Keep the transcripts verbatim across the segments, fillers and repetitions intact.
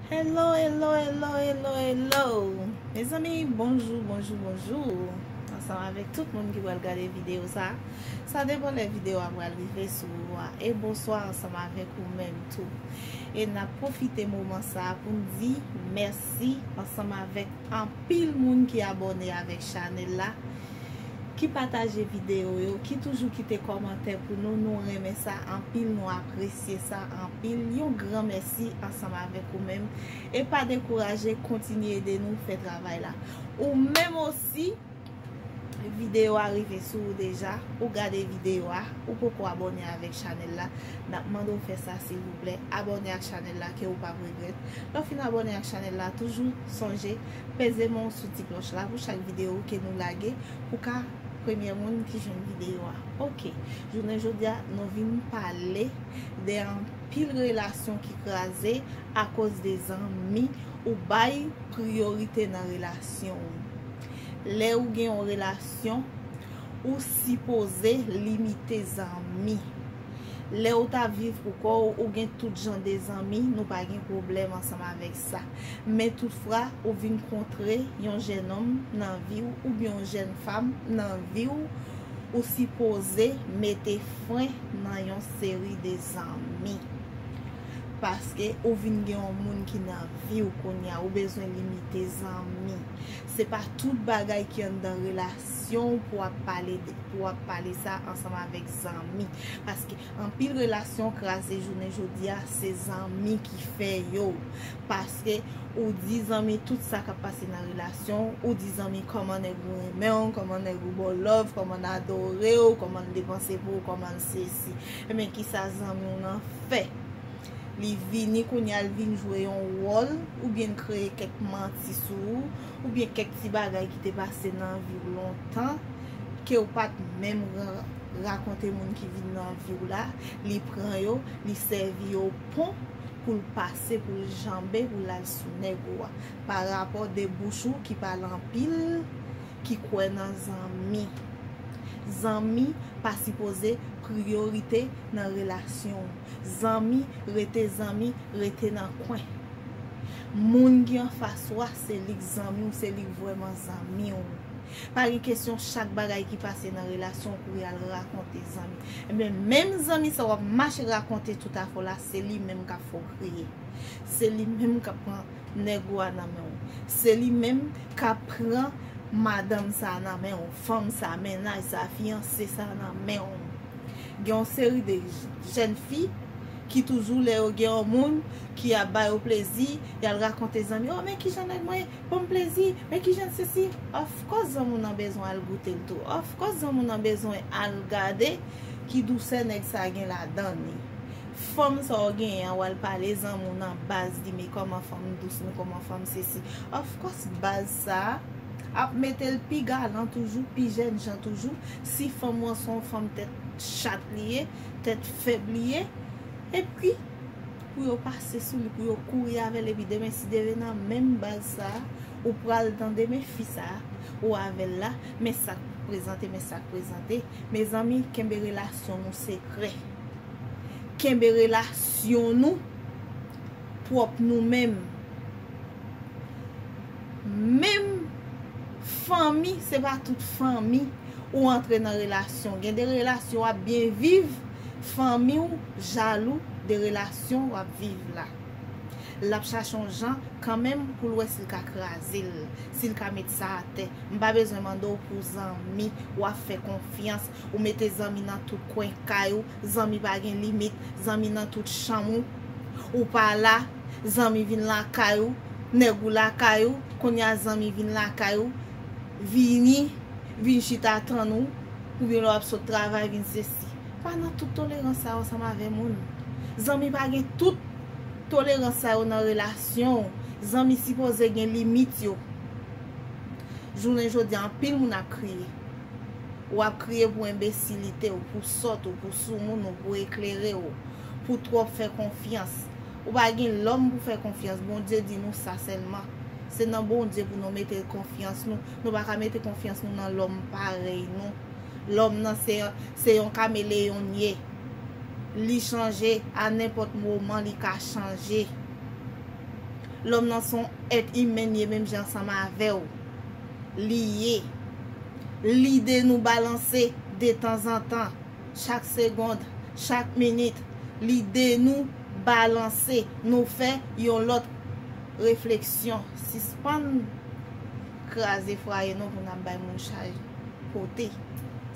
Hello, hello, hello, hello, hello. Mezanmi, bonjou, bonjou, bonjou. Ansanm avèk tout moun ki pral gade videyo sa. Sa depann lè videyo a pral rive sou ou a. E bonswa ansanm avèk ou menm tou. E n ap pwofite moman sa pou n di mèsi ansanm avèk anpil moun ki abòne avèk chanèl la, ki pataje videyo yo, ki toujou kite kòmantè pou nou. Nou renmen sa anpil, nou apresye sa anpil. Yon gran mèsi ansanm avèk ou menm. E pa dekouraje, kontinye ede nou fè travay la. Ou menm osi, videyo a rive sou ou deja, ou gade videyo a, ou poko abòne avèk chanèl la, n ap mande w fè sa silvouplè. Abòne ak chanèl la ke ou p ap regrèt. Lè w fin abòne ak chanèl la, toujou sonje peze men w sou ti klòch la pou chak videyo ke nou lage, pou ka premye moun ki jwenn videyo a. Oke, jounen jodi a, nou vin pale de anpil relasyon ki kraze akoz de zanmi ou bay priyorite nan relasyon ou. Lè ou gen yon relasyon, ou sipoze limite zanmi. Lè ou ta viv pou kò w, ou gen tout jan de zanmi, nou pa gen pwoblèm ansanm avèk sa. Men toutfwa, ou vin kontre yon jènòm nan vi w, oubyen yon jèn fanm nan vi w, ou sipoze mete fren nan yon seri de zanmi. Paske ou vin gen yon moun ki nan vi w kounye a, ou bezwen limite zanmi. Se pa tout bagay ki anndan relasyon w pou w ap pale de, pou w ap pale sa ansanm avèk zanmi. Paske anpil relasyon kraze jounen jodi a, se zanmi ki fè yo. Paske ou di zanmi tout sa k ap pase nan relasyon w, ou di zanmi kòman nèg ou renmen w, kòman nèg ou ba w love, kòman l adore w, kòman l depanse pou ou, kòman l sesi. Ebyen, kisa zanmi w nan fè? Li vini kounye a, l vin jwe yon wòl, oubyen l kreye kèk manti sou ou, oubyen kèk ti bagay ki te pase nan vi w lontan, ke w pa t menm ra-, rakonte moun ki vin nan vi w la, li pran yo, li sèvi yo pon pou l pase, pou l janbe, pou l al sou nèg ou a. Pa rapò de bouch ou ki pale anpil, ki kwè nan zanmi. Zanmi pa sipoze priyorite nan relasyon w. Zanmi rete zanmi, rete nan kwen. Moun ki anfas ou a, se li k zanmi w, se li k vrèman zanmi w. Pa gen kesyon chak bagay ki pase nan relasyon w pou y al rakonte zanmi. Ebyen, menm zanmi sa w ap mache rakonte tout afè w la, se li menm k ap fè w kriye. Se li menm k ap pran nèg ou a nan men w. Se li menm k ap pran madanm sa nan men w, fanm sa, mennaj sa, fiyanse sa nan men w. Gen yon seri de j-, jèn fi ki toujou lè yo gen yon moun ki ap ba yo plezi, y al rakonte zanmi, "Oh, men kijan nèg mwen ban m plezi, men kijan sesi." Of course, zanmi w nan bezwen al goute l tou. Of course, zanmi w nan bezwen al gade ki dousè nèg sa gen ladan li. Fanm sa w genyen an, w al pale zanmi w nan baz li, men kòman fanm dous, men kòman fanm sesi. Of course, baz sa a ap mete l pi galan toujou, pi jènjan toujou, si fanm ou an se yon fanm tèt chat li ye, tèt fèb li ye, epi pou yo pase sou li, pou yo kouri avè l, epi demen si Dye vle nan menm baz sa a, ou pral tande men fi sa a, ou avè l la, men sa k prezante, men sa k prezante. Mezanmi, kenbe relasyon nou sekrè. Kenbe relasyon nou pwòp nou menm. Menm fanmi, se pa tout fanmi ou antre nan relasyon. Gen de relasyon w ap byen viv, fanmi w jalou de relasyon w ap viv la. L ap chache yon jan kanmenm pou l wè si l ka kraze l, si l ka met sa atè. M pa bezwen mande w pou zanmi, w ap fè konfyans, ou mete zanmi nan tout kwen kay ou, zanmi pa gen limit, zanmi nan tout chanm ou. Ou pa la, zanmi vin lakay ou, nèg ou lakay ou, kounye a zanmi vin lakay ou, vini, vin chita tann ou, oubyen lè w ap sot travay, vin sesi. Pa nan tout tolerans sa yo ansanm avè moun. Zanmi pa gen tout tolerans sa yo nan relasyon w. Zanmi sipoze gen limit yo. Jounen jodi a, anpil moun ap kriye. W ap kriye pou enbesilite w, pou sòt ou, pou soumoun ou, pou eklere w, pou twòp fè konfyans. Ou pa gen lòm pou fè konfyans. Bondye di nou sa sèlman. Se nan Bondye pou nou mete konfyans nou. Nou pa ka mete konfyans nou nan lòm parèy nou. Lòm nan se, se yon kameleyon l ye. Li chanje, a nenpòt moman li ka chanje. Lòm nan se yon èt imen li ye menm jan ansanm avè w. Li ye. Lide nou balanse detanzantan, chak segond, chak minit. Lide nou balanse, nou fè yon lòt refleksyon. Sispann kraze fwaye nou pou n ap bay moun chaj pote.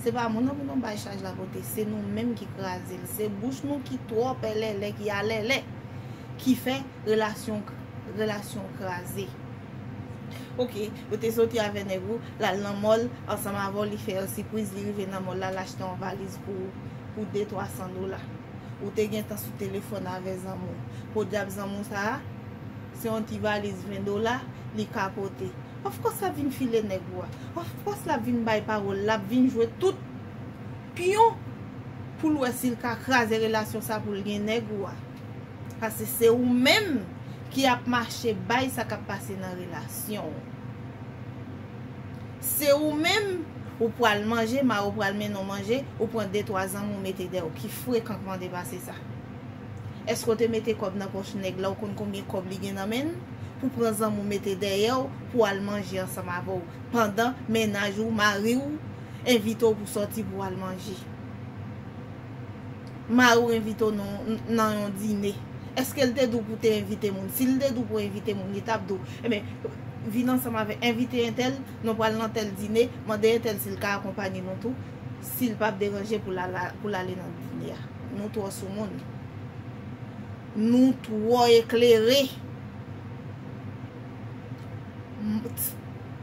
Se pa moun nan pou nou bay chaj la pote, se nou menm ki kraze l. Se bouch nou ki twò pèlèlè, ki alèlè, ki fè relasyon, relasyon kraze. Oke, ou te soti avè nèg ou, l al nan mòl, ansanm avè w, li fè yon sipriz, li rive nan mòl la, l achte yon valiz pou, pou de twa san dola. Ou te gentan sou telefòn avè zanmi w. Podyab zanmi w sa a, se yon ti valiz ven dola, li ka pote. Of course l ap vin file nèg ou a. Of course l ap vin bay pawòl, l ap vin jwe tout pyon pou l wè si l ka kraze relasyon sa pou l gen nèg ou a. Paske se ou menm ki ap mache bay sa k ap pase nan relasyon w. Se ou menm, ou pral manje, mari w pral mennen w manje, ou pran de twa zanmi w mete dèyè w ki frekan k mande pase sa. Èske w te mete kòb nan pòch nèg la, ou konn konbyen kòb li gen nan men l, pou pran zanmi w mete dèyè w, pou al manje ansanm avè w, pandan mennaj ou, mari w, envite w pou sòti pou al manje? Mari w envite w nan, nan yon dine. Èske l te di w pou te envite moun? Si l te di w pou envite moun, li t ap di w, ebyen, vin ansanm avè, envite entèl, nou pral nan tèl dine, mande entèl si l ka akonpanye nou tou, si l p ap deranje pou l al, pou l ale nan dine a. Nou twò sou moun. Nou twò eklere. M-, t-,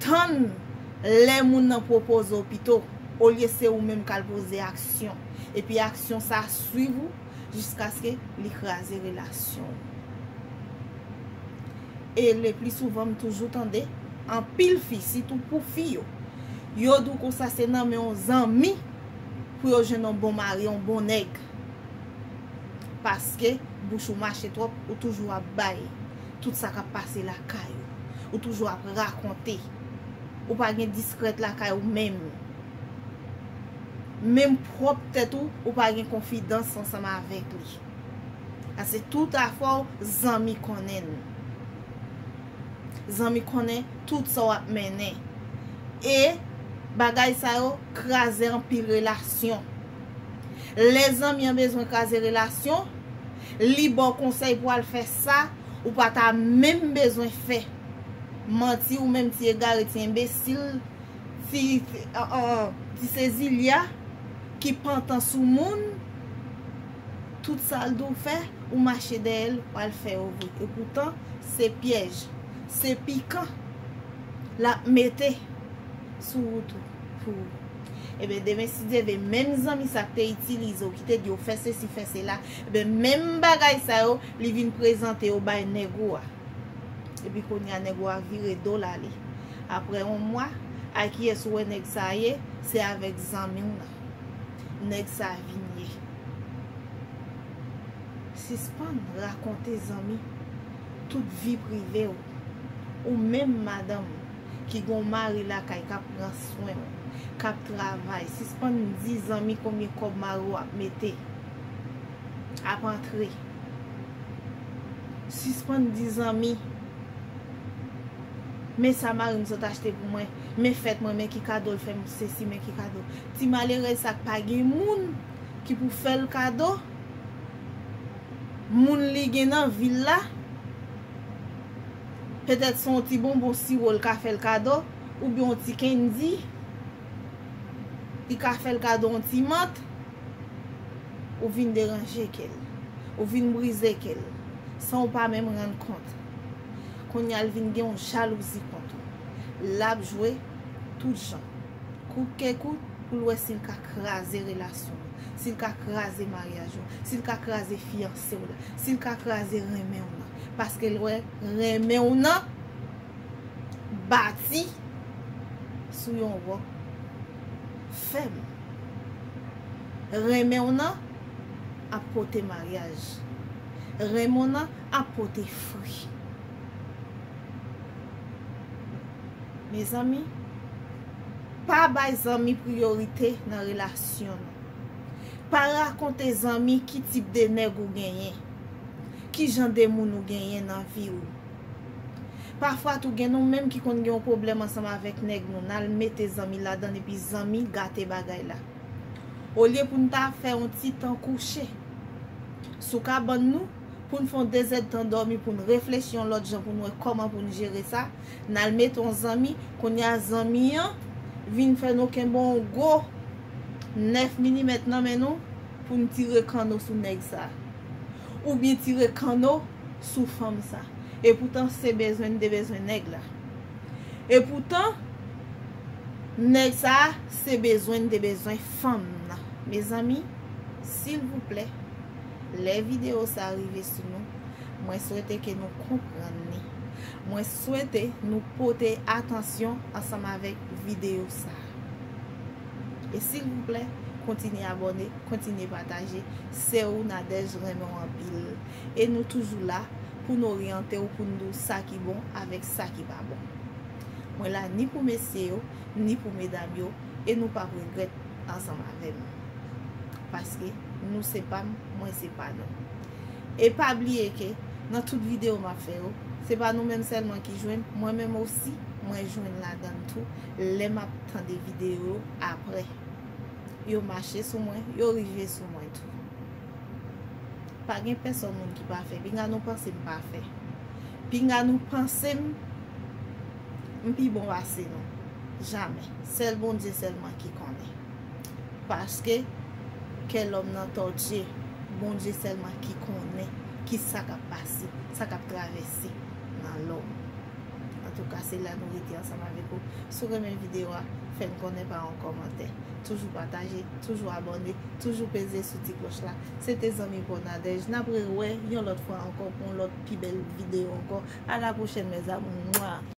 tann lè moun nan pwopoze w pito, olye se ou menm k al poze aksyon. Epi aksyon sa swiv ou jiskaske li kraze relasyon w. E le pli souvan, m toujou tande anpil fi, sitou pou fi yo, yo di w konsa se nan men yon zanmi pou yo jwenn yon bon mari, yon bon nèg. Paske bouch ou mache twòp, ou toujou ap bay tout sa k ap pase lakay ou. Ou toujou ap rakonte. Ou pa gen diskrèt lakay ou menm. Menm pwòp tèt ou, ou pa gen konfidans ansanm avèk li. Paske tout afè w, zanmi konnen l. Zanmi konnen tout sa w ap mennen. E bagay sa yo kraze anpil relasyon. Lè zanmi an bezwen kraze relasyon, li ba w konsèy pou w al fè sa ou pa ta menm bezwen fè. Manti, ou menm ti egare, ti enbesil, ti, ti, an, an, ti sezilya ki pantan sou moun, tout sa l di w fè, ou mache dèyè l, w al fè yo vre. Epoutan, se pyèj, se pikan l ap mete sou wout ou pou ou. Ebyen, demen, si Dye vle, menm zanmi sa k te itilize w, ki te di w fè sesi, fè sela, ebyen, menm bagay sa yo, li vin prezante yo bay nèg ou a. Epi kounye a, nèg ou a vire do l ale. Apre yon mwa, a kiyès ou wè nèg sa ye? Se avèk zanmi w nan nèg sa vin ye. Sispann rakonte zanmi tout vi prive w. Ou menm madanm ki gon mari lakay k ap pran swen w, k ap travay, sispann di zanmi konbyen kòb mari w ap mete ap antre. Sispann di zanmi, men sa mari m sot achte pou mwen, men fèt mwen, men ki kado l fè m sesi, men ki kado. Ti malerèz sa k pa gen moun ki pou fè l kado, moun li gen nan vi l la, petèt se yon ti bonbon siwo l ka fè l kado, oubyen yon ti kendi, li ka fè l kado yon ti mant, ou vin deranje kè l, ou vin brize kè l, san w pa menm rann kont. Kounye a, l vin gen yon jalouzi kont ou. L ap jwe tout jan, kout ke kout, pou l wè si l ka kraze relasyon w, si l ka kraze maryaj ou, si l ka kraze fiyanse w la, si l ka kraze renmen w nan. Paske l wè renmen w nan bati sou yon wòk fèm. Renmen w nan ap pote maryaj. Renmen w nan ap pote fwi. Mezanmi, pa bay zanmi priyorite nan relasyon nou. Pa rakonte zanmi ki tip de nèg ou genyen, ki jan de moun ou genyen nan vi w. Pafwa tou gen nou menm ki konn gen yon pwoblèm ansanm avèk nèg nou, n al mete zanmi ladan l epi zanmi gate bagay la. Olye pou n ta fè yon ti tan kouche sou kabann nou, pou n fè yon dezèdtan dòmi, pou n reflechi yon lòt jan, pou n wè kòman pou n jere sa, n al mete yon zanmi, kounye a zanmi an vin fè nou kenbe yon gwo nèf milimèt nan men nou pou n tire kanno sou nèg sa, oubyen tire kanno sou fanm sa. Epoutan se bezwen n te bezwen nèg la. Epoutan nèg sa se bezwen n te bezwen fanm nan. Mezanmi, silvouplè, lè videyo sa rive sou nou, mwen swete ke nou konprann li. Mwen swete nou pote atansyon ansanm avèk videyo sa. E silvouplè, kontinye abòne, kontinye pataje. Sè ou Nadège renmen w anpil. E nou toujou la pou n oryante w, pou n di w sa ki bon avèk sa ki pa bon. Mwen la ni pou mesye yo, ni pou medam yo, e nou p ap regrèt ansanm avè m. Paske nou se pa m, mwen se pa nou. E pa bliye ke nan tout videyo m ap fè yo, se pa nou menm sèlman ki jwenn, mwen menm osi, mwen jwenn ladan l tou, lè m ap tande videyo yo apre. Yo mache sou mwen, yo rive sou mwen tou. Pa gen pèsòn moun ki pafè. Pinga nou panse m pafè. Pinga nou panse m, m pi bon pase nou. Jamè. Sèl Bondye sèlman ki konnen. Paske kè lòm nan tòtye, Bondye sèlman ki konnen ki sa k ap pase, sa k ap travèse nan lòm. Antouka, se la nou rete ansanm avèk ou. Si w renmen videyo a, fè n konnen pa yon kòmantè. Toujou pataje, toujou abòne, toujou peze sou ti klòch la. Se te zanmi pa w Nadège. N ap rewè yon lòt fwa ankò pou yon lòt pi bèl videyo ankò. A la pwochèn, mes amours. Mwa!